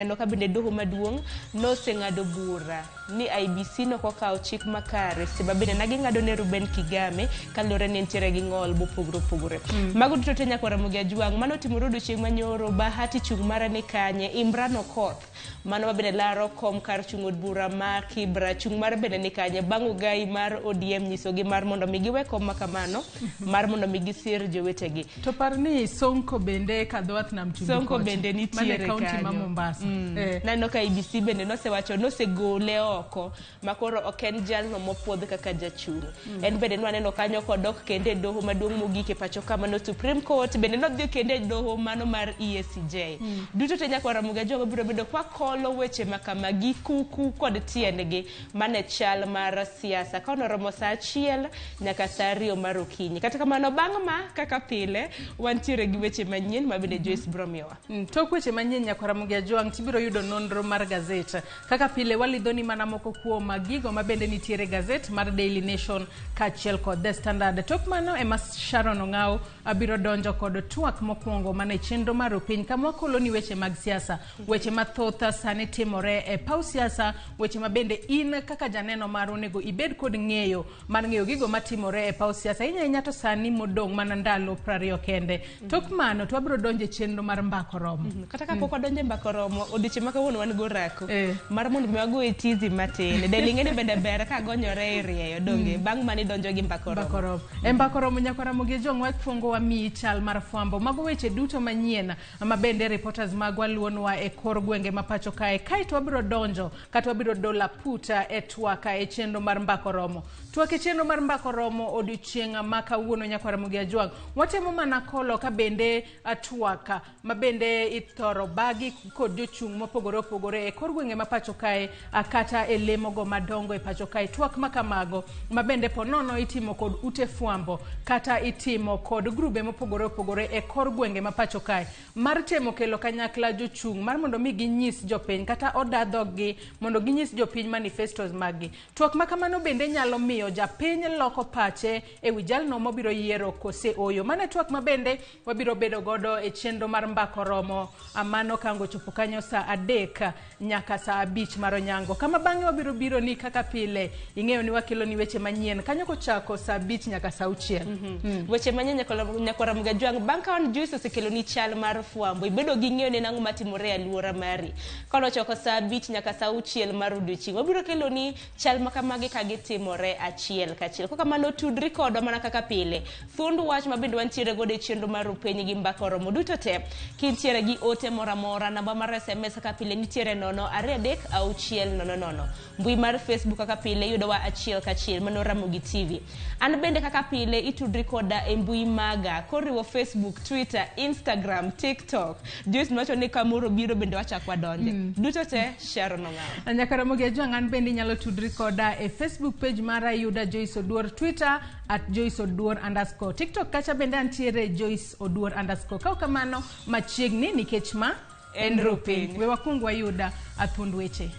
Neno ka bende doho maduong' noseng'ado bura ni IEBC nokokawo chik makare seche ma bende ne ging'ado ne Ruben Kigame kaluwore ni entiere gi ng'ol mopogore opogore. Mago duto te nyaka Ramogi Ajwang' mano otimore odiochieng' manyoro Bahati chung' mare ni kanye Imran Okoth mano ma bende laro kom kar chung' od bura ma Kibra chung' mare bende ni kanye bang' ogai mar ODM nyisogi mar mondo mi giwe kom ma kamano mar mondo mi gisir jowetegi. To par ni Sonko bende kadho wath nam chumbi Sonko kocha. bende nitiere Mane kaunti ma kanyo. Mombasa. Eh. Naneno ka IEBC bende nosewacho nosegole oko makoro ok en jalno mopuodh kaka jachung'. En bende nwaneno kanyo kodok kendo e doho maduong' mogik e pacho ka mano Supreme Court bende nodhi kendo e doho mano mar EACJ. Duto te nyaka Ramogi Ajwang' biro bedo kwakolo weche ma kamagi kuku kod tiendgi mane chal mar siasa ka noromo saa achiel nyaka saa ariyo mar okinyi. Kata kamano bang' ma kaka pile wantiere gi weche manyien ma bende Joyce biro miyowa. Tok weche manyien nyaka Ramogi Ajwang' tibiro yudo nonro mar gazet. Kaka pile walidhoni mana moko kuom gigo ma bende nitiere e gazet mar Daily Nation kaachiel kod The Standard. Tok mano ema Sharon Ong'au abiro donjo kod twak mokwongo mana e chenro mar Rupiny kama wakoloni weche mag siasa. Weche mathoth sani timore e paw siasa, weche ma bende in kaka janeno mar onego ibed kod ng'eyo mar ng'eyo gigo matimore e paw siasa. Ahinya ahinya to sani modong' mana ndalo 20 kende. Tok mano to wabiro donjo e chenro mar mbako romo. Kata kapok wadonjo e mbako romo, odiochieng' ma kawuono wan go orako Eh. mar mondo mi wagoye tizi matin. Del ing'e ni bende ber ka gonyore e rieyo donge bang' mano idonjo gi mbako romo. Mbako romo. E mbako romo nyaka Ramogi Ajwang' wakwongo wamiyi chal mar fwambo. Mago weche duto manyien ma bende reporters magwa luonwa e kor gwenge ma pacho kae. Kaeto wabiro donjo kata wabiro dola puta e twak e chenro mar mbako romo. Twak e chenro mar mbako romo odiochieng' ma kawuono nyaka Ramogi Ajwang'. Watemo mana kolo ka bende twak ma bende ithoro bagi kod jochung' mopogore opogore e kor gwenge ma pacho kae kata e lemogo madongo e pacho kae. Twak ma kamago ma bende po nono itimo kod ute fwambo kata itimo kod grube mopogore opogore e kor gwenge ma pacho kae mar temo kelo kanyakla jochung' mar mondo mi ginyis jopiny kata oda dhoggi mondo ginyis jopiny manifestos maggi. Twak ma kamano bende nyalo miyo japiny loko pache e wi jalno mobiro yiero kose oyo. Mano e twak ma bende wabiro bedo godo e chenro mar mbako romo mano kango chopo kanyo saa 3 nyaka saa 5 mar onyango. Kama bang'e wabiro biro ni kaka pile ing'eyo ni wakelo ni weche manyien kanyo kochako saa 5 nyaka saa 6. Weche manyien nyaka Ramogi Ajwang' bang' ka wan Joyce osekelo ni chal mar fwambo ibedo gi ng'eyo ne nang'o matimore e aluora mari. Kanochoko saa 5 nyaka saa 6 mar odiochieng' wabiro kelo ni chal ma kamagi ka gitimore achiel kachiel. Kokamano tudri kodwa mana kaka pile. Thuond wach ma bende wantiere godo e chenro mar Rupiny gi mbaka oromo duto te. Kintiere gi ote moro amora namba mar SMS kaka pile nitiere 0 2 3 6 0 0. Mbui mar Facebook kaka pile yudowa achiel kachiel mano Ramogi TV. An bende kaka pile itudri koda e mbui maga koriwo Facebook, Twitter, Instagram, TikTok. Joyce nowacho ni kamoro biro bende wachak wadonje. Duto te Sharon Ong'awo. Nyaka Ramogi Ajwang' an bende inyalo tudri koda e Facebook page mara yuda Joyce Oduor, Twitter at Joyce Oduor underscore, TikTok kacha bende antiere Joyce Oduor underscore. Ka ok kamano machiegni nikech ma En Rupiny. We wakwong wayuda thuond weche.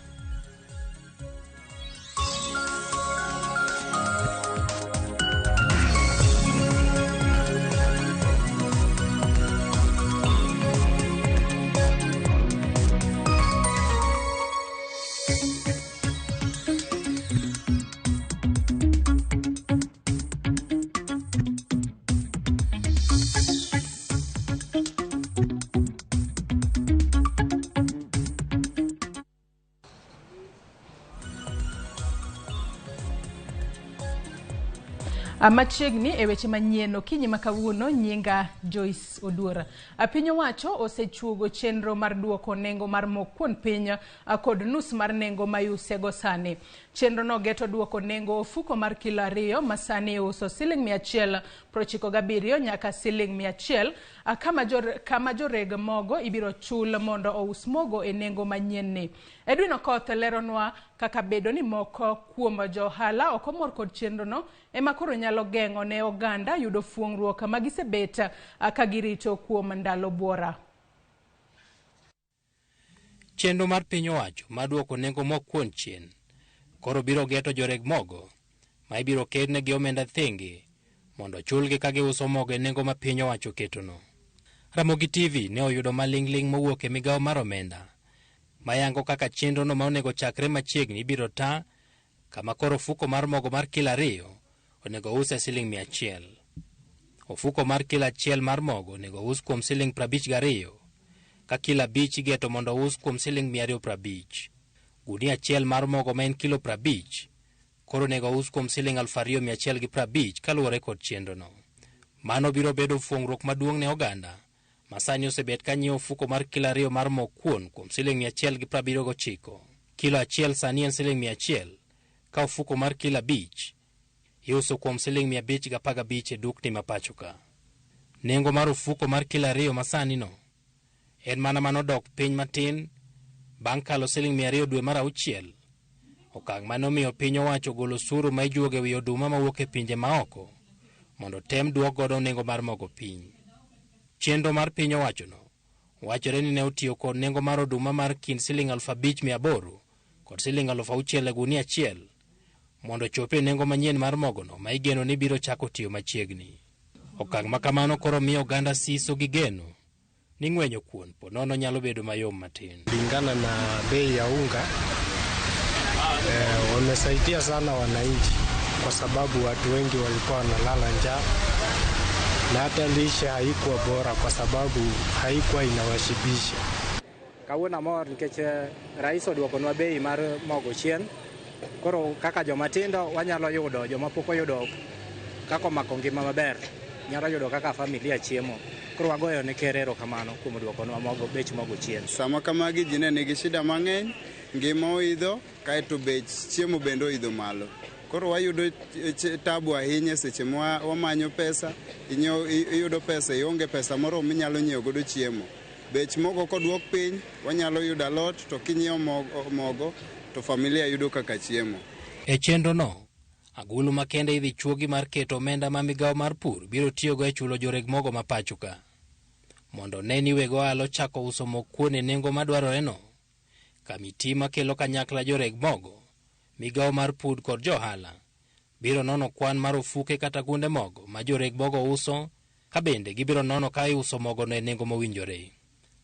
Machiegni e weche manyien okinyi ma kawuono nyinga Joyce Oduor. Piny owacho osechuogo chenro mar duoko nengo mar mok kuon piny kod nus mar nengo ma iusego sani. Chenro no geto duoko nengo ofuko mar kilo 2 ma sani iuso siling 197 nyaka siling 100 kama joreg mogo ibiro chul mondo ous mogo e nengo manyien ni. Edwin Okoth leronwa kaka bedo ni moko kuom johala ok omor kod chenro no ema koro nyalo geng'o ne oganda yudo fuong'ruok ma gisebet ka girito kuom ndalo buora. Chenro mar piny owacho mar duoko nengo mok kuon chien koro biro geto joreg mogo ma ibiro ketnegi omenda thenge mondo chulgi ka giuso mogo e nengo ma piny owacho ketono. Ramogi TV ne oyudo maling'ling' mowuok e migawo mar omenda Mayango kaka chenrono ma onego chakre machiegni ibiro ta kama koro ofuko mar mogo mar kilo 2 onego us e siling 100. Ofuko mar kilo 1 mar mogo onego us kuom siling 52, ka kilo 5 igeto mondo us kuom siling 250. Gunia 1 mar mogo ma en kilo 50 koro onego us kuom siling 2150 kaluwore kod chenrono. Mano biro bedo fuong'ruok maduong' ne oganda ma sani osebet ka nyiewo ofuko mar kilo 2 mar mok kuon kuom siling 179. Kilo 1 sani en siling 100, ka ofuko mar kilo 5 iuso kuom siling 515 e dukni ma pacho ka. Nengo mar ofuko mar kilo 2 ma sani no en mana manodok piny matin bang' kalo siling 200 dwe mar 6. Okang' mane omiyo piny owacho golo osuru ma ijuogo e wi oduma mawuok e pinje maoko mondo tem duok godo nengo mar mogo piny. Chenro mar piny owachono wachore ni ne otiyo kod nengo mar oduma mar kind siling 5800 kod siling 6000 e gunia 1 mondo ochope nengo manyien mar mogono ma igeno ni biro chako tiyo machiegni. Okang' ma kamano koro miyo oganda siso gi geno ni ng'wenyo kuon po nono nyalo bedo mayom matin. Kulingana na bei ya unga, wamesaidia sana wananchi kwa sababu watu wengi walikuwa wanalala njaa na hata lishe haikuwa bora kwa sababu haikuwa inawashibisha. Kawuono amor nikech rais oduokonwa bei mar mogo chien. Koro kaka joma tindo wanyalo yudo, joma pok oyudo kaka omako ngima maber nyalo yudo kaka familia chiemo. Koro wagoyo ne ker erokamano kuom duokonwa mogo, bech mogo chien. Sama kamagi ji ne nigi shida mang'eny, ngima oidho, kaeto bech chiemo bende oidho malo. Koro wayudo tabu ahinya seche ma wamanyo pesa, iyudo pesa, ionge pesa moro minyalo nyiewo godo chiemo. Bech mogo koduok piny, wanyalo yudo alot, to kinyiewo mogo to familia yudo kaka chiemo. E chenrono, agulu makende idhi chuogi mar keto omenda ma migawo mar pur biro tiyogo e chulo joreg mogo ma pacho ka. Mondo ne ni weg ohala ochako uso mok kuon e nengo madwaroreno, kamiti makelo kanyakla joreg mogo, migawo mar pur kod johala biro nono kwan mar ofuke kata gunde mogo ma joreg mogo uso, ka bende gibiro nono ka iuso mogono e nengo mowinjore.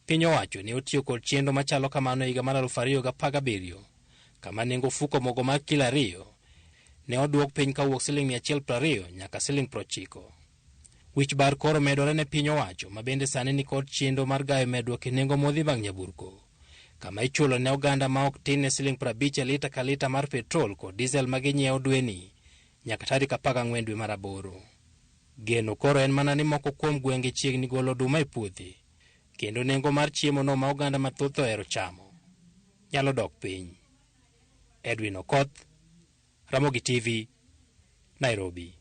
Piny owacho ne otiyo kod chenro machalo kamano e higa mar 2017, kama nengo ofuko mogo mar kilo 2 ne oduok piny kawuok siling 120 nyaka siling 90. Wich bar koro medore ne piny owacho ma bende sani ni kod chenro mar gayo medruok e nengo modhi mag nyaburko, kama ichulo ne oganda ma ok tin ne siling 50 e lita ka lita mar petrol kod diesel ma ginyiewo dweni nyaka tarik 14 dwe mar 8. Geno koro en mana ni moko kuom gwenge chiegni golo oduma e puothe, kendo nengo mar chiemo no ma oganda mathoth ohero chamo nyalo dok piny. Edwin Okoth, Ramogi TV, Nairobi.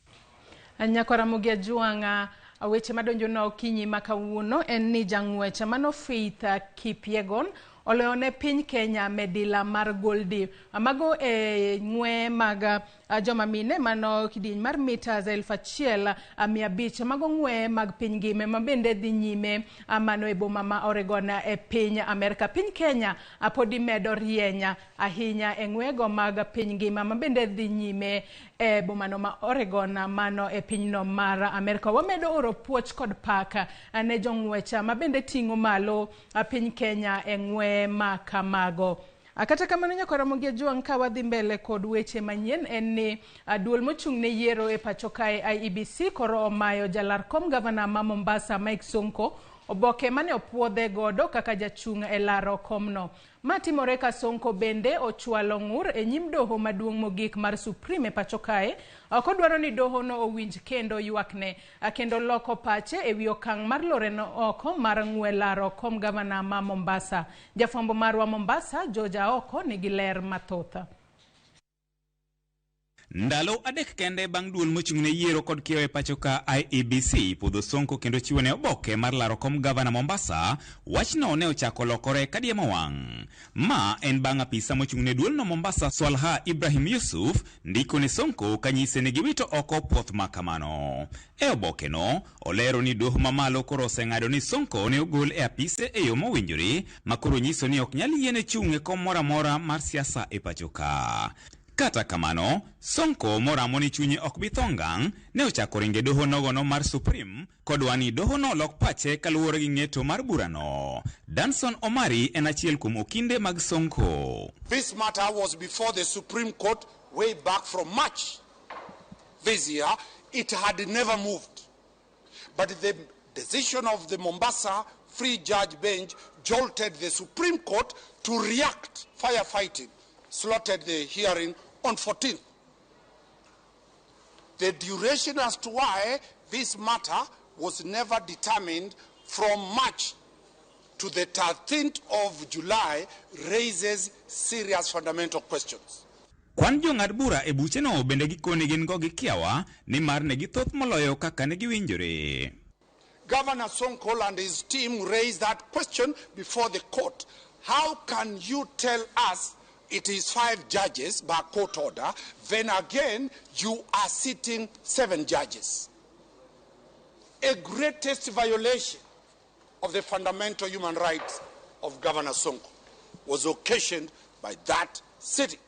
Nyako Ramogi Ajwang'a, weche madonjo na okinyi ma kawuono en ni jang'wech mano Faith Kipyegon oloyo ne piny Kenya medila mar goldi. Mago e ng'we mag joma mine mano kidieny mar meters 1500. Mago ng'we mag piny ngima ma bende dhi nyime mano e boma ma Oregon e piny Amerka. Piny Kenya podi medo rieny ahinya e ng'wego mag piny ngima ma bende dhi nyime e bomano ma Oregon mano e pinyno mar Amerka. Wamedo oro puoch kod pak ne jong'wech ma bende ting'o malo piny Kenya e ng'we ma kamago. Kata kamano nyako Ramogi Ajwang', ka wadhi mbele kod weche manyien en ni duol mochung' ne yiero e pacho kae IEBC koro omayo jalar kom gavana ma Mombasa Mike Sonko oboke mane opuodhe godo kaka jachung' e laro komno. Ma timore ka Sonko bende ochwalo ng'ur e nyim doho maduong' mogik mar Supreme e pacho kae, kodwaro ni doho no owinj kendo ywakne, kendo loko pache e wi okang' mar loreno oko mar ng'we laro kom gavana ma Mombasa. Jafwambo marwa Mombasa, George Aoko, nigi ler mathoth. Ndalo 3 kende bang' duol mochung' ne yiero kod kiewo e pacho ka IEBC puodho Sonko kendo chiwo ne oboke mar laro kom gavana Mombasa, wachno ne ochako lokore kadiemo wang'. Ma en bang' apisa mochung' ne duolno Mombasa Swalha Ibrahim Yusuf ndiko ne Sonko kanyise ni giwito oko puoth ma kamano. E obokeno, olero ni doho mamalo koro oseng'ado ni Sonko ne ogol e apise e yo mowinjore, ma koro nyiso ni ok nyal yiene chung' e kom moro amora mar siasa e pacho ka. Kata kamano, Sonko moramo ni chunye ok bi tho ngang' ne ochako ringe doho nogono mar Supreme kodwa ni dohono lok pache kaluwore gi ng'eto mar burano. Danson Omari en achiel kuom okinde mag Sonko. This matter was before the Supreme Court way back from March this year. It had never moved. But the decision of the Mombasa Free Judge Bench jolted the Supreme Court to react, firefighting, slotted the hearing on 14th. The duration as to why this matter was never determined from March to the 13th of July raises serious fundamental questions. Kwan jong'ad bura e bucheno bende gikone gin go gi kiawa nimar ne githoth moloyo kaka ne giwinjore. Governor Sonko and his team raised that question before the court. How can you tell us it is 5 judges by court order, then again you are sitting 7 judges? A greatest violation of the fundamental human rights of Governor Sonko was occasioned by that sitting.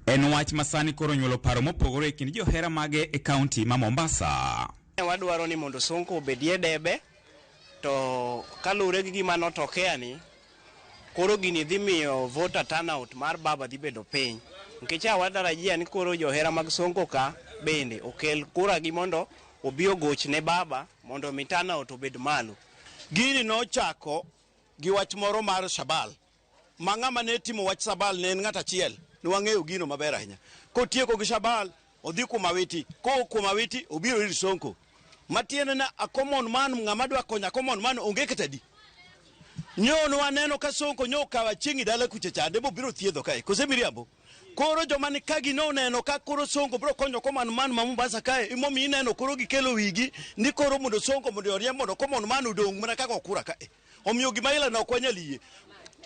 En wach masani koro nyuolo paro mopogore e kind johera mage e kaunti ma Mombasa. Wadwaro ni mondo Sonko obedie debe, to kaluwore gi gima notokea ni, koro gini dhi miyo voter turnout mar baba dhi bedo piny. Nikech watarajia ni koro johera mag Sonko ka bende okel kura gi mondo obi ogoch ne baba mondo mi turnout obed malo. Gini nochako gi wach moro mar Shabal. Ma ng'ama ne timo wach Shabal ne en ng'at achiel. Ne wang'eyo gino maber ahinya. Kotieko gi Shabal, odhi kuom Awiti. Kowuok kuom Awiti, obiro ir Sonko. Matiende ni a common man, ng'ama dwa konyo a common man onge kata di. Nyo waneno ka Sonko nyo okawo Achieng' e dala kucha chande mobiro thiedho kae. Kose miriambo? Koro joma ni ka gi noneno ka koro Sonko biro konyo common man ma Mombasa kae, emomiyo ineno koro gikelo wigi ni koro mondo Sonko mondo oriemb mondo common man odong' mana kaka okura kae. Omiyo gima ila no ok wanyal yie.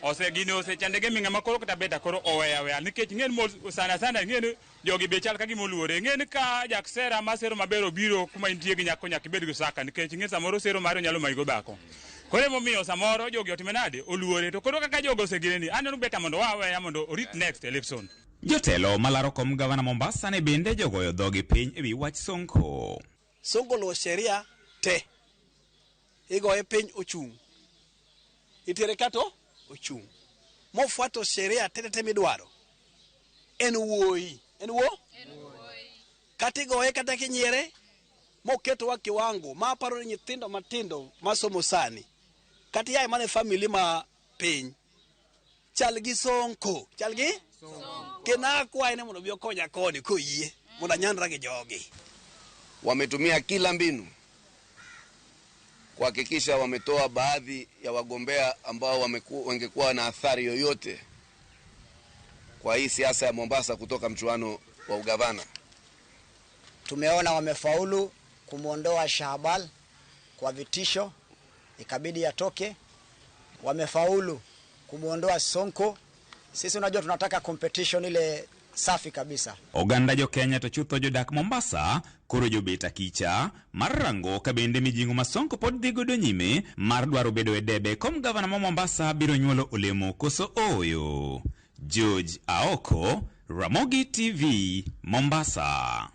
Ose gini osechandege mi ng'ama koro kata beta koro oweya weya nikech ing'e ni sana sana ing'e ni jogi be chal ka gima oluore. Ing'e ni ka jaksera ma sero maber obiro kuma intie gi nyako nyaka ibed gi saka nikech ing'e samoro sero mare onyalo mayi go dhako. Koro emomiyo samoro jogi otime nade oluore to koro kaka jogo osegine ni aneno beta mondo waweya mondo orit next election. Jotelo malaro kom gavana Mombasa ne bende jogoyo dhogi piny ewi wach Sonko. Sonko luwo sheria te. Igoye piny ochung'. Itere kato ochung'. Mofuato sheria te te midwaro. En wuoyi. En wuo? Kata igoye kata kinyiere, moketowa kiwango ma aparo ni nyithindo matindo masomo sani. Kata iaye mana e family ma piny. Chal gi Sonko. Chal gi? Kendo akwaye ni mondo obi okonya koni koyie mondo anyandra gi jogi. Wametumia kila mbinu kuhakikisha wametoa baadhi ya wagombea ambao wangekuwa na athari yoyote kwa hii siasa ya Mombasa kutoka mchuano wa ugavana. Tumeona wamefaulu kumuondoa Shahbal kwa vitisho, ikabidi atoke. Wamefaulu kumuondoa Sonko. Sisi unajua tunataka competition ile safi kabisa. Oganda jo Kenya to chutho jodak Mombasa koro jobet akicha mar rango ka bende mijing'o ma Sonko pod dhi godo nyime mar dwaro bedo e debe kom gavana ma Mombasa biro nyuolo olemo koso ooyo. George Aoko, Ramogi TV, Mombasa.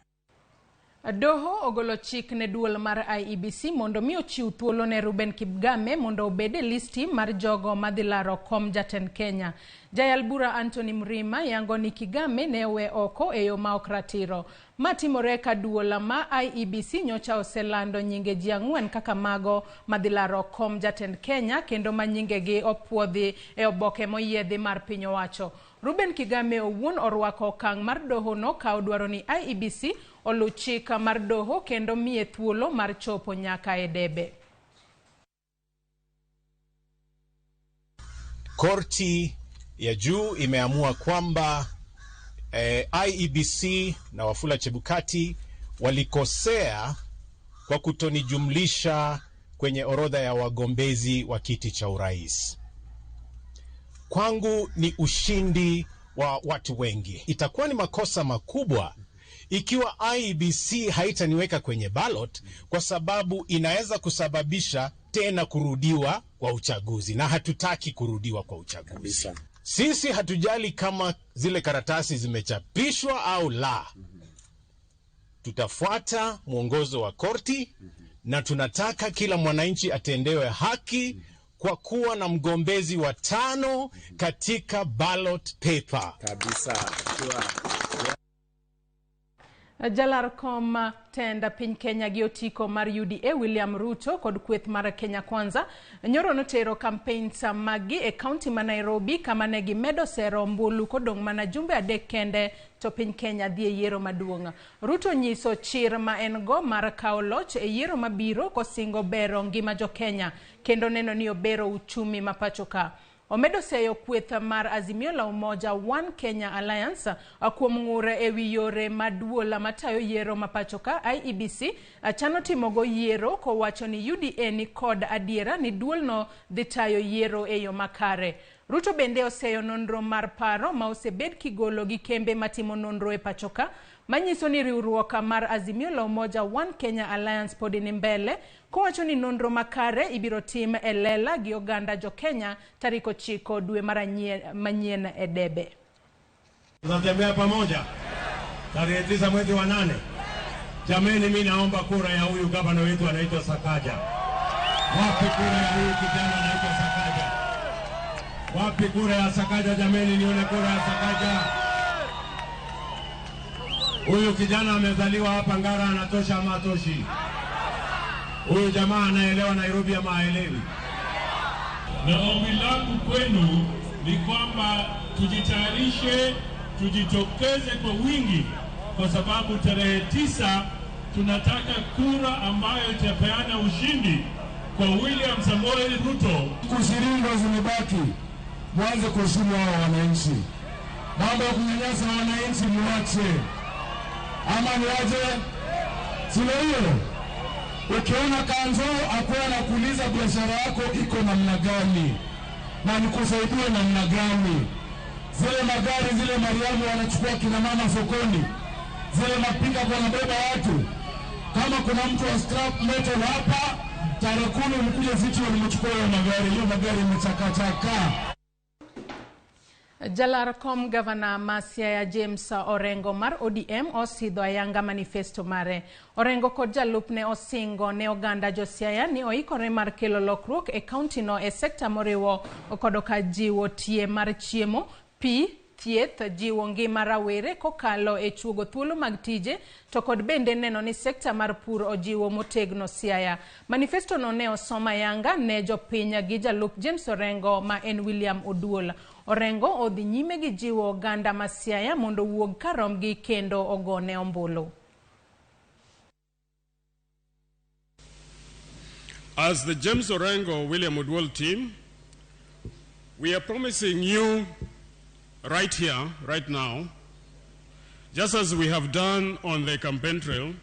Doho ogolo chik ne duol mar IEBC mondo mi ochiw thuolo ne Ruben Kigame mondo obed e listi mar jogo madhi laro kom jatend Kenya. Jayal bura Anthony Mrima yango ni Kigame ne owe oko e yo ma ok ratiro. Ma timore ka duol ma IEBC nyocha oselando nyinge ji 4 kaka mago madhi laro kom jatend Kenya kendo ma nyingegi opuodhi e oboke moyiedhi mar piny owacho. Ruben Kigame owuon orwako okang' mar dohono ka odwaro ni IEBC oluw chik mar doho kendo miye thuolo mar chopo nyaka e debe. Korti ya juu imeamua kwamba IEBC na Wafula Chebukati walikosea kwa kutonijumlisha kwenye orodha ya wagombezi wa kiti cha urais. Kwangu ni ushindi wa watu wengi. Itakuwa ni makosa makubwa ikiwa IEBC haitaniweka kwenye ballot, kwa sababu inaweza kusababisha tena kurudiwa kwa uchaguzi, na hatutaki kurudiwa kwa uchaguzi. Sisi hatujali kama zile karatasi zimechapishwa au la. Tutafuata mwongozo wa korti na tunataka kila mwananchi atendewe haki kwa kuwa na mgombezi wa 5 katika ballot paper. Kabisa. Jalar kom tend piny Kenya gi otiko mar UDA William Ruto kod kweth mar Kenya Kwanza nyoro notero campaigns maggi e kaunti ma Nairobi kama ne gimedo sero ombulu kodong' mana jumbe 3 kende to piny Kenya dhi e yiero maduong'. Ruto nyiso chir ma en go mar kawo loch e yiero mabiro kosingo bero ngima jo Kenya kendo neno ni obero uchumi ma pacho ka. Omedo seyo kweth mar Azimio la Umoja One Kenya Alliance kuom ng'ur ewi yore ma duol matayo yiero ma pacho ka IEBC chano timogo yiero kowacho ni UDA ni kod adiera ni duolno dhi tayo yiero e yo makare. Ruto bende oseyo nonro mar paro ma osebed kigolo gi kembe matimo nonro e pacho ka manyiso ni riwruok mar Azimio la Umoja One Kenya Alliance pod ni mbele kowacho ni nonro makare ibiro tim e lela gi oganda jo Kenya tarik 9 dwe mar manyien e debe. Tunatembea pamoja tarehe 9 mwezi wa 8. Jameni, mimi naomba kura ya huyu gavana wetu anaitwa Sakaja. Wapi kura ya huyu kijana anaitwa Sakaja? Wapi kura ya Sakaja? Jameni, nione kura ya Sakaja. Huyu kijana amezaliwa hapa Ngara, anatosha ama atoshi? Huyu jamaa anaelewa Nairobi ama haelewi? Na ombi langu kwenu ni kwamba tujitayarishe, tujitokeze kwa wingi, kwa sababu tarehe 9 tunataka kura ambayo itapeana ushindi kwa William Samoei Ruto. Siku zimebaki, mwanze kuheshimu hao wananchi. Mambo ya kunyanyasa wananchi muache. Ama niaje? Sio hiyo. Ukiona kanzo akuwa anakuuliza biashara yako iko namna gani na nikusaidie namna gani. Zile magari zile Mariamu wanachukua kina mama sokoni, zile mapika wanabeba watu. Kama kuna mtu wa scrap metal hapa, tarehe 10 mkuje City walimchukua hiyo magari, hiyo magari imechakachaka. Jalar kom gavana ma Siaya James Orengo mar ODM osidho ayanga manifesto mare. Orengo kod jalupne osingo ne oganda jo Siaya ni oikore mar kelo lokruok e kaunti no e sekta moriwo kodo ka jiwo tie mar chiemo, pi, thieth, jiwo ngima rawere kokalo e chuogo thuolo mag tije to kod bende neno ni sekta mar pur ojiwo motegno Siaya. Manifesto no ne osoma yanga ne jopiny gi jalup James Orengo ma en William Oduol. Orengo odhi nyime gi jiwo oganda ma Siaya mondo wuog karomgi kendo ogone ombulu. As the James Orengo William Oduol team, we are promising you right here, right now, just as we have done on the campaign trail,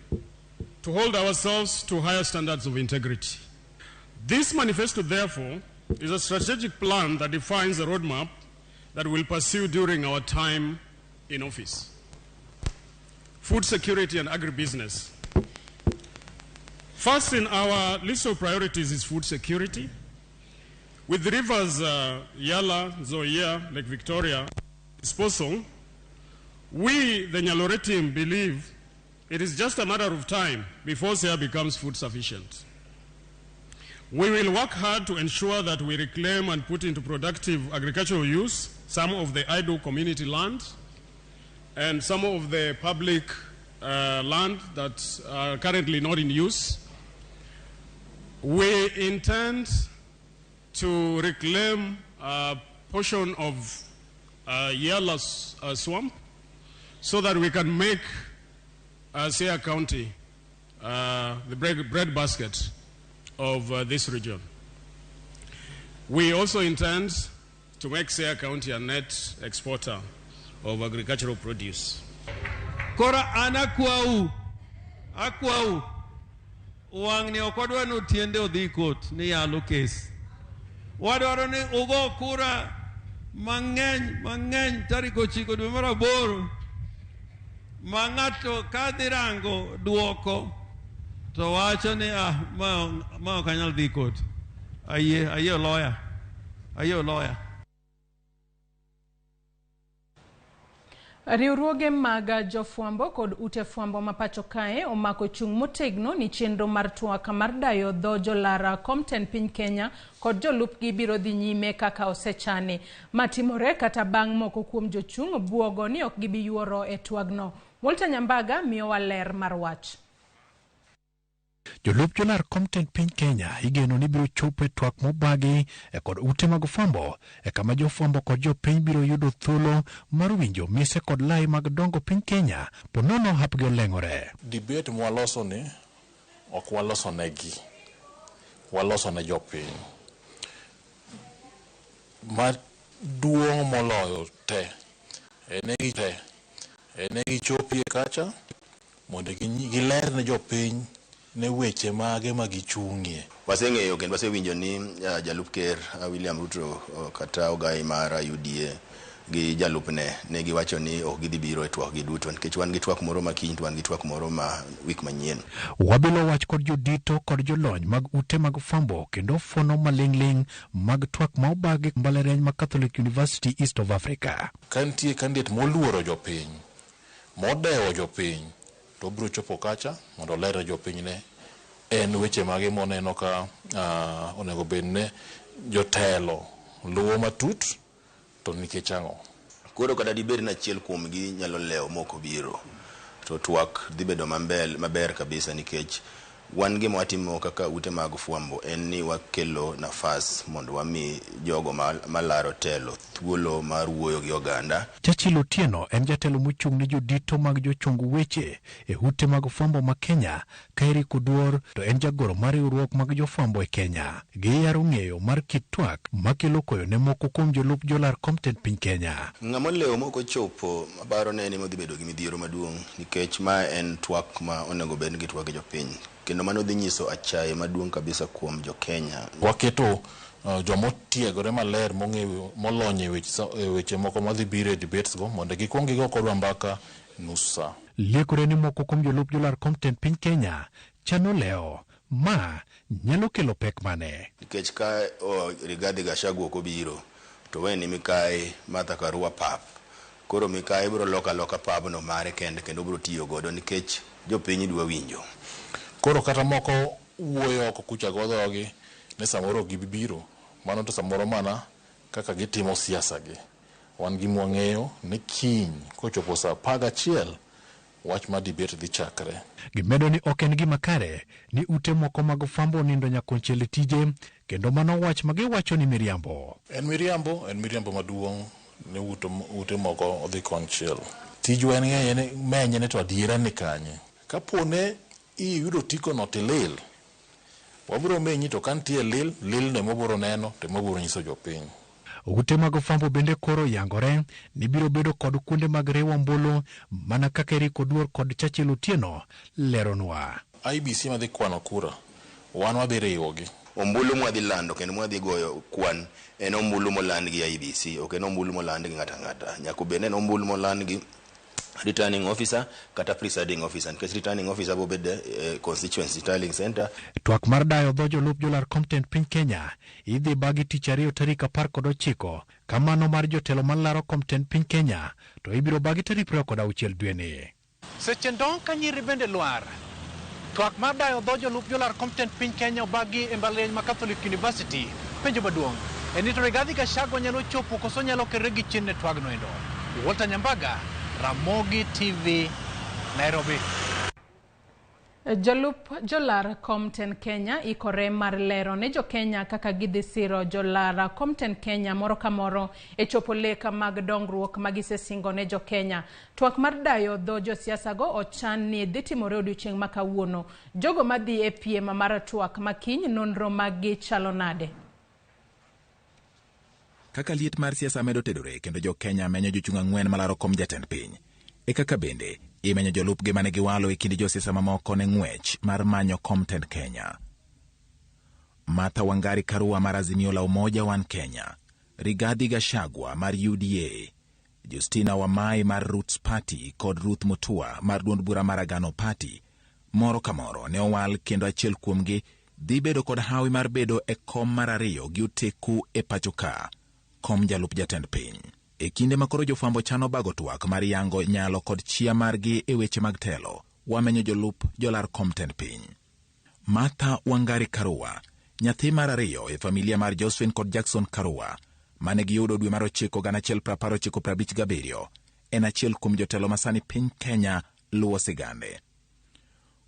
to hold ourselves to higher standards of integrity. This manifesto, therefore, is a strategic plan that defines the roadmap that we'll pursue during our time in office. Food security and agribusiness. First in our list of priorities is food security. With the rivers Yala, Nzoia, Lake Victoria disposal, we, the Nyalore team, believe it is just a matter of time before Siaya becomes food sufficient. We will work hard to ensure that we reclaim and put into productive agricultural use some of the idle community land and some of the public land that are currently not in use. We intend to reclaim a portion of Yala swamp so that we can make Siaya County the breadbasket of this region. We also intend to make Siaya County a net exporter of agricultural produce. Kora anakwau, akwau, wang'ni ok wadwa ni otiende odhi kot ni yalo kes. Wadwaro ni ugo kura mang'eny mang'eny tarik 9 dwe mar 8 ma ng'ato kadhi rango duoko to wacho ni ma ok anyal dhi kot. Ayie lawyer. Ayie lawyer. Riwruoge mag jofwambo kod ute fwambo ma pacho kae omako chung' motegno ni chenro mar twak mar dayo dho jolar kom tend piny Kenya kod jolupgi biro dhi nyime kaka osechani. Ma timore kata bang' moko kuom jochung' buogo ni ok gibi yuoro e twagno. Walter Nyambaga miyowa ler mar wach. Jolup jolar kom tend piny Kenya igeno ni biro chopo e twak mobagi e kod ute mag fwambo e kama jofwambo kod jopiny biro yudo thuolo mar winjo mise kod lai mag dongo piny Kenya po nono hapgi oleng'ore. Debate mwaloso ni ok waloso negi, waloso ne jopiny. Maduong' moloyo te en gichopie kacha mondo giler ne jopiny ne weche mage ma gichung'ie. Waseng'eyo kendo wasewinjo ni jalup ker William Ruto kata ogai mar UDA gi jalupne ne giwacho ni ok gidhi biro e twak gi duto nikech wan gi twak moro ma kiny to wan gi twak moro ma wik manyien. Wabilo wach kod jodito kod jolony mag ute mag fwambo kendo fono maling'ling' mag twak ma obagi mbalariany ma Catholic University East of Africa. Ka nitie candidate moluoro jopiny, modewo jopiny, to obiro chopo kacha mondo oler ne jopiny ne en weche mage moneno ka onego bed ne jotelo luwo matut to nikech ang'o. Koro kata dibed ni achiel kuomgi nyalo lewo mok obiro to twak dhi bedo maber kabisa nikech wan gima watimo kaka ute mag fwambo en ni wakelo nafas mondo wami jogo malaro telo thuolo mar wuoyo gi oganda. Churchill Otieno en jatelo mochung' ne jodito mag jochung weche e ute mag fwambo ma Kenya, ka Eric Oduor to en jagoro mar riwruok mag jofwambo e Kenya. Giyaro ng'eyo mar kit twak makelo koyo ne moko kuom jolup jolar kom tend piny Kenya. Ng'ama olewo mok ochopo aparo ne en ema dhi bedo gi midhiero maduong' nikech ma en twak ma onego bed ni gitwak gi jopiny. Kendo mano dhi nyiso achaye maduong' kabisa kuom jo Kenya. Waketo jomotiegore maler mong'eyo molony e weche moko madhi biro e debates go mondo gikuong gigo kodwa mbaka nus sa. Liekore ni moko kuom jolup jolar kom tend piny Kenya chano lewo ma nyalo kelo pek mane. Nikech ka Rigathi Gachagua ok obiro to weni Mikayi Martha Karua pap. Koro Mikayi biro loko aloka pabno mare kende kendo biro tiyo godo nikech jopiny dwa winjo. Koro kata moko wuoyo oko kucha go dhogi ne samoro ok gibi biro, mano to samoro mana kaka gitimo siasa gi. Wan gima wang'eyo ni kiny kochopo saa 11 wach mar debate dhi chakre. Gimedo ni ok en gima kare ni ute moko mag fwambo onindo nyakonchiel e tije kendo mano wach ma giwacho ni miriambo. En miriambo maduong' ni ute moko odhi konchiel. Tijwa en ng'eyo menye ni to adiera ni kanye. Kapo ne iyudo otiko no tilil, wabiro menyi to ka nitie lil, lil no ema neno to ema obiro nyiso jopiny. Ute mag fwambo bende koro yangore ni biro bedo kod kuonde mag riwo ombulu mana kaka Eric Oduor kod Churchill Otieno leronwa. IEBC madhi kwano kura, wan wadhi riwogi. Ombulu mwadhi lando kendo mwadhi goyo kwan en ombulu moland gi IEBC, ok en ombulu moland gi ng'ato ang'ata. Nyaka obed ni en ombulu moland gi returning officer kata presiding officer, nikech returning officer bo bedo constituency tallying center. Twak mar dayo dho jolup jolar kom tend piny Kenya idhi bagi tich ariyo tarik 19 kamano mar jotelo malaro kom tend piny Kenya to ibiro bagi tarik 26 dweni. Seche ndong' ka nyiri bende lwar. Twak mar dayo dho jolup jolar kom tend piny Kenya obagi e mbalariany ma Catholic University. Penjo maduong' en ni to Rigathi Gachagua nyalo chopo koso nyalo kerre gi chien ne twagno endo. Walter Nyambaga, Ramogi TV, Nairobi. Jolup jolar kom tend Kenya ikore mar lero ne jo Kenya kaka gidhi siro jolar kom tend Kenya moro ka moro e chopo lek mag dongruok ma gisesingo ne jo Kenya. Twak mar dayo dho josiasa go ochan ni dhi timore odiochieng' ma kawuono. Jogo madhi e piem mar twak ma kiny nonro maggi chalo nade? Kaka liet mar siasa medo tedore kendo jo Kenya menyo jochung' ang'wen malaro kom jatend piny. E kaka bende imenyo jolupgi mane giwalo e kind josiasa mamoko ne ng'wech mar manyo kom tend Kenya. Martha Wangari Karua mar Azimio la Umoja One Kenya, Rigathi Gachagua mar UDA, Justina Wamai mar Roots Party kod Ruth Mutua mar duond bura mar Agano Party moro ka moro ne owal kendo achiel kuomgi dhi bedo kod hawi mar bedo e kom mar ariyo gi oteku e pacho ka, kom jalup jatend piny. E kinde ma koro jofwambo chano bago twak mar yango nyalo kod chia margi e weche mag telo, wamenyo jolup jolar kom tend piny. Martha Wangari Karua, nyathi mar ariyo e familia mar Josephine kod Jackson Karua, mane giyudo dwe mar 9 1957, en achiel kuom jotelo masani piny Kenya luwo sigande.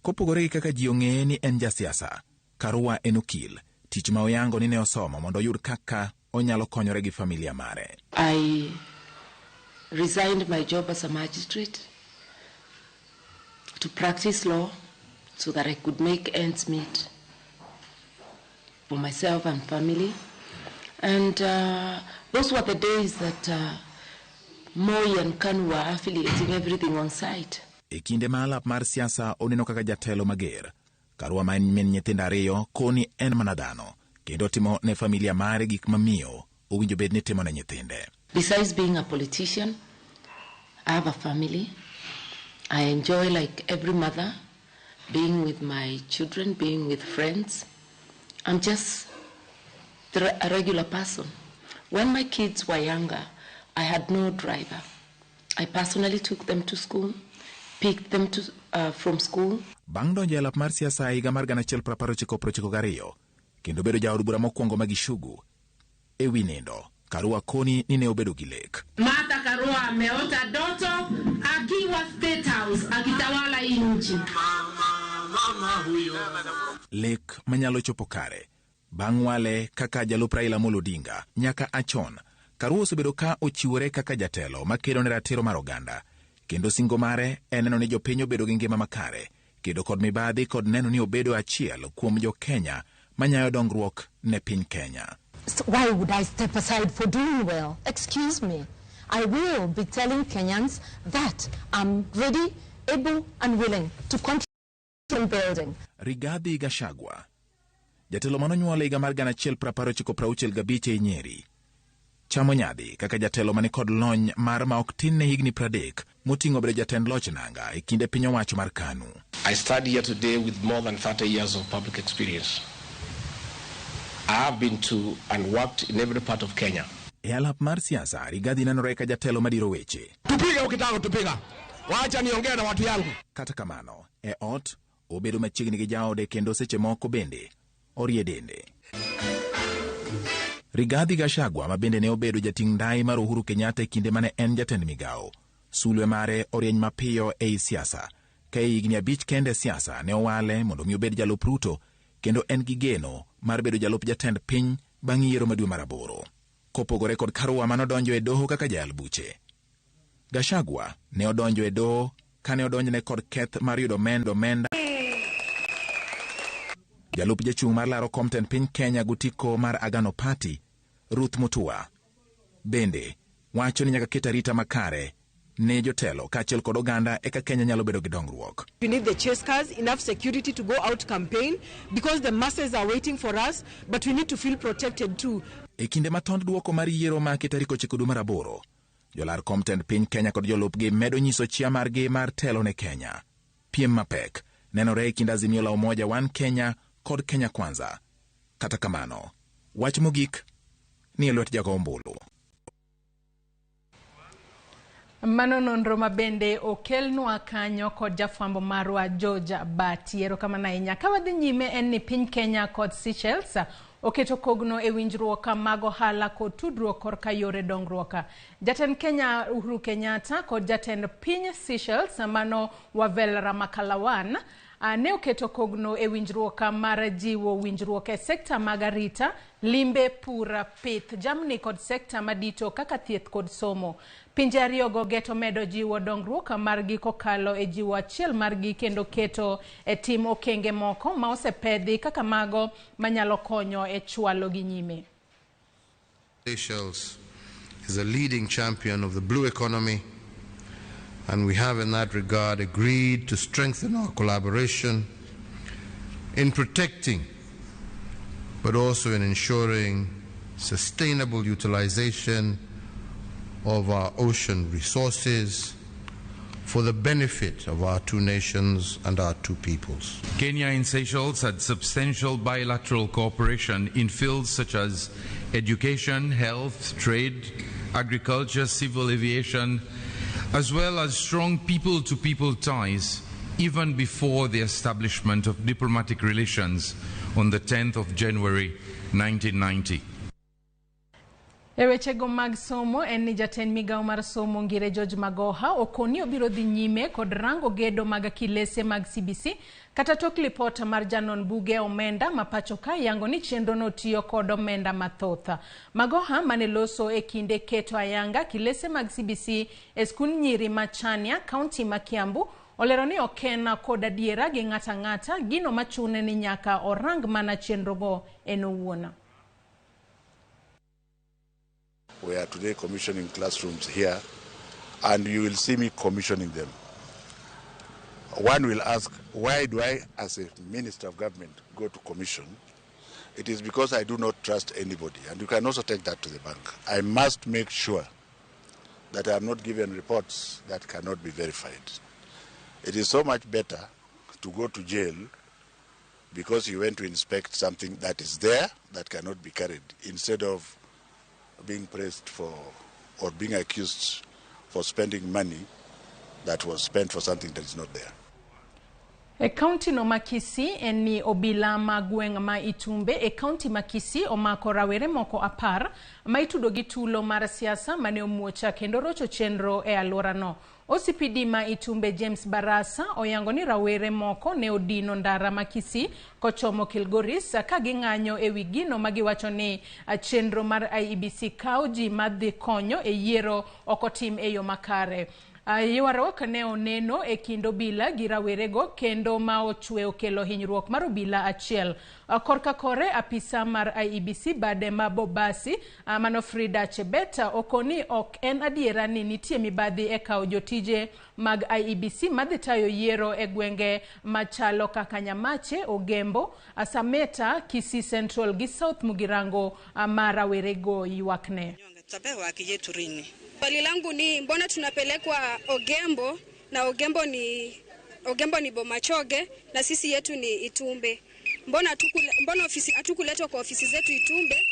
Kopogore gi kaka ji ong'eye ni en jasiasa, Karua en okil, tich ma oyango ni ne osomo mondo oyud kaka onyalo konyore gi familia mare. I resigned my job as a magistrate to practice law so that I could make ends meet for myself and family. And those were the days that Moi and Kanu were affiliating everything on site. E kinde ma alap mar siasa oneno kaka jatelo mager, Karua ma en min nyithindo ariyo koni en mana dhano, kendo timo ne familia mare gik mamiyo owinjo bed ni timo ne nyithinde. Besides being a politician, I have a family. I enjoy, like every mother, being with my children, being with friends. I'm just a regular person. When my kids were younger, I had no driver. I personally took them to school, picked them from school. Bang' donjo e alap mar siasa e higa mar 1992, kendo bedo jaod bura mokwongo ma Gichugu, e wi nindo, Karua koni ni ne obedo gi lek. Martha Karua ameota ndoto akiwa State House akitawala hii nchi. Lek manyalo chopo kare. Bang' wale kaka jalup Raila Amolo Odinga nyaka achon, Karua osebedo ka ochiwore kaka jatelo makedo ne ratiro mar oganda, kendo singo mare en neno ni jopiny obedo gi ngima makare, kedo kod mibadhi kod neno ni obedo achiel kuom jo-Kenya manyayo dongruok ne piny Kenya. So why would I step aside for doing well? Excuse me. I will be telling Kenyans that I'm ready, able and willing to contribute to building. Rigathi Gachagua, jatelo manonyuol e higa mar 1965 e Nyeri, chamo nyadhi kaka jatelo mani kod lony mar ma ok tin ne higni 30 moting'o bedo jatend loch nanga e kinde piny owacho mar KANU. I stand here today with more than 30 years of public experience. I have been to and worked in every part of Kenya. E alap mar siasa, Rigathi nenore ka jatelo madiro weche. Tupiga ukitaka tupiga. Wacha niongee na watu yangu. Kata kamano, e ot, obedo machiegni gi jaode kendo seche moko bende orie dende. Rigathi Gachagua ma bende ne obedo jating' ndai mar Uhuru Kenyatta e kinde mane en jatend migawo. Sulwe mare orieny mapiyo ei siasa, ka e higni 5 kende siasa ne owale mondo mi obed jalup Ruto, kendo en gi geno mar bedo jalup jatend piny bang' yiero ma dwe mar 8. Kopogore kod Karua manodonjo e doho kaka jayal buche, Gachagua ne odonjo e doho kane odonjne kod keth mar yudo omenda. Jalup jachung' mar laro kom tend piny Kenya gotiko mar Agano Party, Ruth Mutua, bende wacho ni nyaka ket arita makare ne jotelo kaachiel kod oganda eka Kenya nyalo bedo gi dongruok. We need the chase cars, enough security to go out campaign because the masses are waiting for us, but we need to feel protected too. E kinde ma tond duoko mar yiero make tarik 9 dwe mar 8, jolar kom tend piny Kenya kod jolupgi medo nyiso chia margi mar telo ne Kenya. Piem mapek nenore e kind Azimio la Umoja One Kenya kod Kenya Kwanza. Kata kamano, wach mogik ni e lwet jago ombulu. Mano nonro mabende okelnwa kanyo kod jafwambo marwa George Bati. Erokamano ahinya. Ka wadhi nyime en ni piny Kenya kod Seychelles oketo kogno e winjruok mag ohala kod tudruok korka yore dongruok. Jatend Kenya Uhuru Kenyatta kod jatend piny Seychelles mano Wavel Ramkalawan ne oketo kogno e winjruok mar jiwo winjruok e sekta mag arita, limbe, pur, pith, jamni kod sekta madito kaka thieth kod somo. Pinje ariyogo geto medo jiwo dongruok margi kokalo e jiwo achiel margi kendo keto e tim okenge moko ma osepedhi kaka mago manyalo konyo e chwalo gi nyime. Seychelles is a leading champion of the blue economy, and we have in that regard agreed to strengthen our collaboration in protecting but also in ensuring sustainable utilization of our ocean resources for the benefit of our two nations and our two peoples. Kenya and Seychelles had substantial bilateral cooperation in fields such as education, health, trade, agriculture, civil aviation, as well as strong people-to-people ties even before the establishment of diplomatic relations on the 10th of January 1990. E wechego mag somo en ni jatend migawo mar somo Ngire George Magoha okoni obiro dhi nyime kod rango gedo mag kilese mag CBC kata tok lipot mar janon buge omenda ma pacho ka yango ni chenrono tiyo kod omenda mathoth. Magoha mane loso e kinde keto ayanga kilese mag CBC e skund nyiri ma Chania, kaunti ma Kiambu, olero ni ok en kod adiera gi ng'ato ang'ata, gino machune ni nyaka orang mana chenrogo en owuon. We are today commissioning classrooms here, and you will see me commissioning them. One will ask, why do I, as a minister of government, go to commission? It is because I do not trust anybody, and you can also take that to the bank. I must make sure that I am not given reports that cannot be verified. It is so much better to go to jail because you went to inspect something that is there that cannot be carried, instead of being praised for or being accused for spending money that was spent for something that is not there. E kaunti no ma Kisii en ni obila ma gweng' ma Itumbe e kaunti ma Kisii omako rawere moko 10 ma itudo gi tulo mar siasa mane omuocha kendo rocho chenro e alworano. OCPD ma Itumbe James Barasa oyango ni rawere moko ne odino ndara ma Kisii kochomo Kilgoris ka ging'anyo ewi gino ma giwacho ni chenro mar IEBC kawo ji madhi konyo e yiero ok otim e yo makare. Ywaruok ne oneno e kind obila gi rawerego kendo ma ochwe okelo hinyruok mar obila achiel. Korka kore apisa mar IEBC bade ma Bobasi mano Frida Chebet okoni ok en adiera ni nitie mibadhi e kawo jotije mag IEBC madhi tayo yiero e gwenge machalo kaka Nyamache, Ogembo, Sameta, Kisii Central gi South Mugirango ma rawerego ywakne. Tutapewa haki yetu lini? Swali langu ni mbona tunapelekwa Ogembo na Ogembo ni Bomachoge na sisi yetu ni Itumbe? Mbona ofisi hatukuletwa kwa ofisi zetu Itumbe,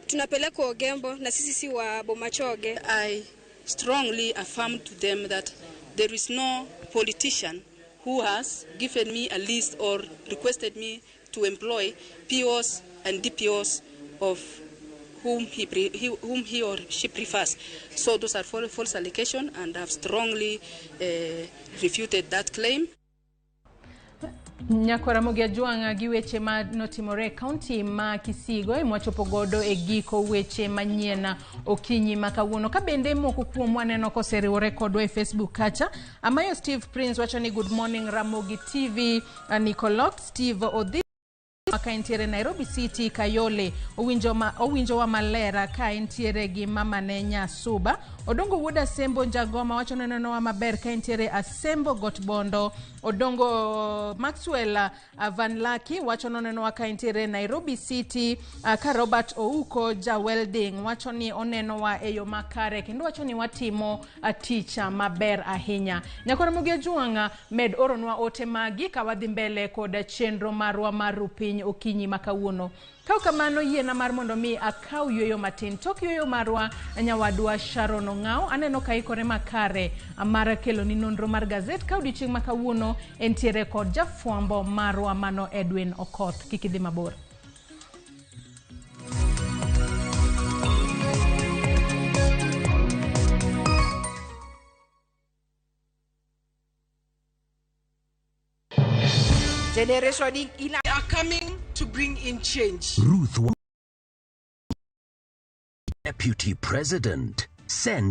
tunapelekwa Ogembo na sisi si wa Bomachoge? I strongly affirm to them that there is no politician who has given me a list or requested me to employ POs and DPOs of whom he or she prefers. So those are false allegations, and I've strongly refuted that claim. Nyakwara Ramogi Ajwang' gi weche ma notimore e kaunti ma Kisigo ema wachopo godo e giko weche manyien okinyi ma kawuono. Ka bende moko kuom waneno koseriwore kodwa e Facebook kacha. Amayo Steve Prince wacho ni good morning Ramogi TV. Nicolok Steve Odhi ka entiere Nairobi City Kayole owinjowa maler ka entiere gi mamane Nyasuba. Odongo wuod Asembo Njagoma wacho nenowa maber ka entiere Asembo Got Bondo. Odongo Maxwell Van Laki wacho nonenowa ka entiere Nairobi City. Ka Robert Ouko ja welding wacho ni onenowa e yo makare kendo wacho ni watimo tich maber ahinya. Nyakwar Ramogi Ajwang' med oronwa ote magi ka wadhi mbele kod chenro marwa mar rupiny okinyi ma kawuono. Kaw kamano yiena mar mondo mi akaw yueyo matin. Tok yueyo marwa nyawadwa Sharon Ong'aw aneno ka ikore makare mar keloni nonro mar gazet ka odiochieng' ma kawuono entiere kod jafwambo marwa mano Edwin Okoth. Kik idhi mabor. Generation are coming to bring in change. Ruth Deputy President, send